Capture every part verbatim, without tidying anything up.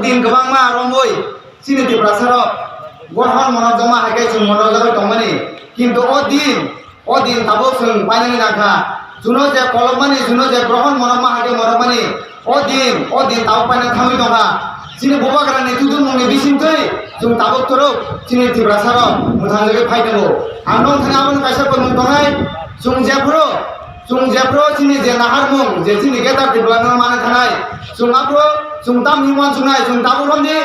Din kwbangma romwi chini Tiprasarok gothon monok joma hai khe chwng monok jagwi tongmani. Kintu o din, o din tabuk chwng painani nangkha. Chwngno je kolokmani, chwngno je grohon monokma hai khe monokmani, o din, o din tabuk paina thangwi tongkha. Chini bubagrani tubumungni bisingtwi chwng tabuk twrwk chini Tiprasarok mwthangjagwi phai tongo. Ang nong thani abono kaisa tongmung tongnai, chwng jephuru Chwng jephru chini je naharmung, je chini Greater Tipraland no manwi thanai, chwng aphru chwng tam hinwi uansuknai, chwng tabuk romdi,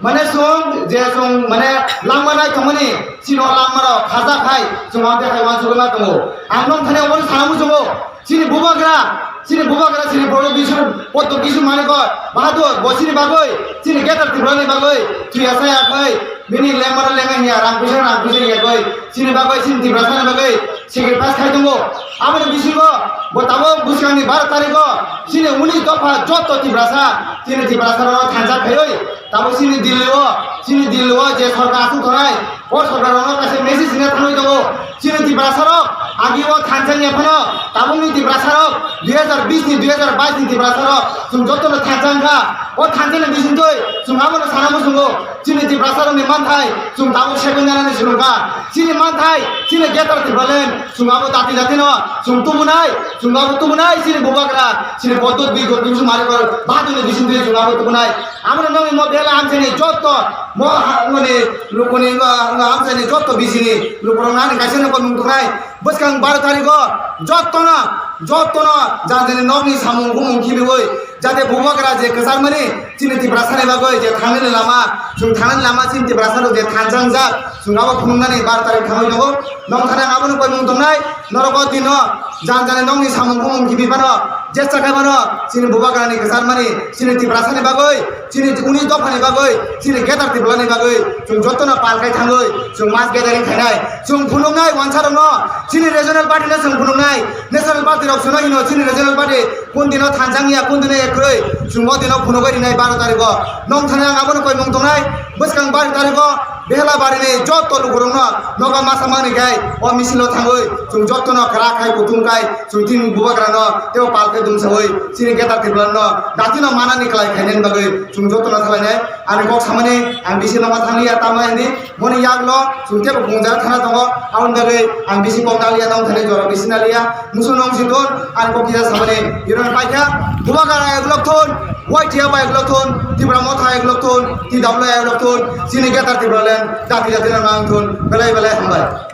mane chwng je chwng mane langma nai tongmani, chini o langma rok khajak hai, chwng amtwi hai uansugwi ma tongo. Ang nong thani obono sana muchungo, chini bubagra, chini bubagra, chini Proto Kisu, Proto Kisu Manik Bahadur, bo chini bagwi, chini Greater Tipraland ni bagwi, thwiya saya khai, bini lengma rok lenga hiya, rang puisa, rang puisa hiya khai, chini bagwi, chini Tiprasa ni bagwi, sacrifice khai tongo. Aboni bisingo bo tabuk bwskangni baro tarikgo chini unis dopha joto Tiprasa, chini Tiprasa rok thansa khaiwi tabuk chini Delhi o, chini Delhi o je sorkar aswk tongnai, o sorkar rokno kaisa message rina thangwi tongo. Chini Tiprasa rok agi o thansa wngya phano tabukni Tiprasa rok dui hazar bis ni, dui hazar bais ni Tiprasa rok chwng jotono thansa wngkha. O thansa ni bisingtwi chwng abono sana muchungo. Chini Tiprasa rokni manthai chwng tabuk seven janani swrwngkha. Chini manthai, chini Greater Tipraland, chwng abo dati dati no chwng tubunai, chwng abo tubunai, chini bubagra, chini Proto Kisu Manik Bahadur ni bisingtwi chwng abo tubunai. Amoni nokni mo bela amchaini jotto mo ha-, moni lukuni, ah, amchaini jotto bisini lukurok nani kaisa no mung tubunai. Bwskang baro tarikgo jottono, jottono jani jani nokni samung bumung khibiwi, jate bubagra je kwcharmani chini Tiprasani bagwi je thangnani lama, chwng thangnani lama chini Tiprasarok je thanjangjak, chwng abo phunuknani baro tarik thangwi tongo. Nong thani ang abono koimung tongnai, norok o dino jani jani nokni samung bumung khibi phano, jesa khai phano chini bubagrani kwcharmani chini Tiprasani bagwi, chini unis dophani bagwi, chini Greater Tipraland ni bagwi chwng jottono pal khai thangwi chwng mass gathering khainai. Chwng phunuknai uansarokno, chini regional party no chwng phunuknai, national party rok chwngno hino chini regional party kun dino thanjang ya, kun dino ekrwi, chwng o dino phunugwi rinai baro tarikgo. Nong thani ang abono koimung tongnai, bwskang baro tarikgo Behela barini jotto lukurokno nogo masa mani khai o misilo thangwi chwng jottono kwrak khai kutung khai chwng tini bubagrano tei o pal khe dumsawi chini Greater Tipraland no datino manani kwlai khainani bagwi chwng jottono salainai. Ani kok samani ang bisi nokma thanglia, tamo hindi moni yaklo chwng tebo pungjak thana tongo, aboni bagwi ang bisi kok naliya, nong thani jora bisi naliya, musu nong si thun, ani kok kisa samani iron paikha, bubagra eglok thun, Y T F eglok thun, Tipra Motha eglok thun, T W eglok thun, chini Greater Tipraland dati dati nang thun, belai belai hambai.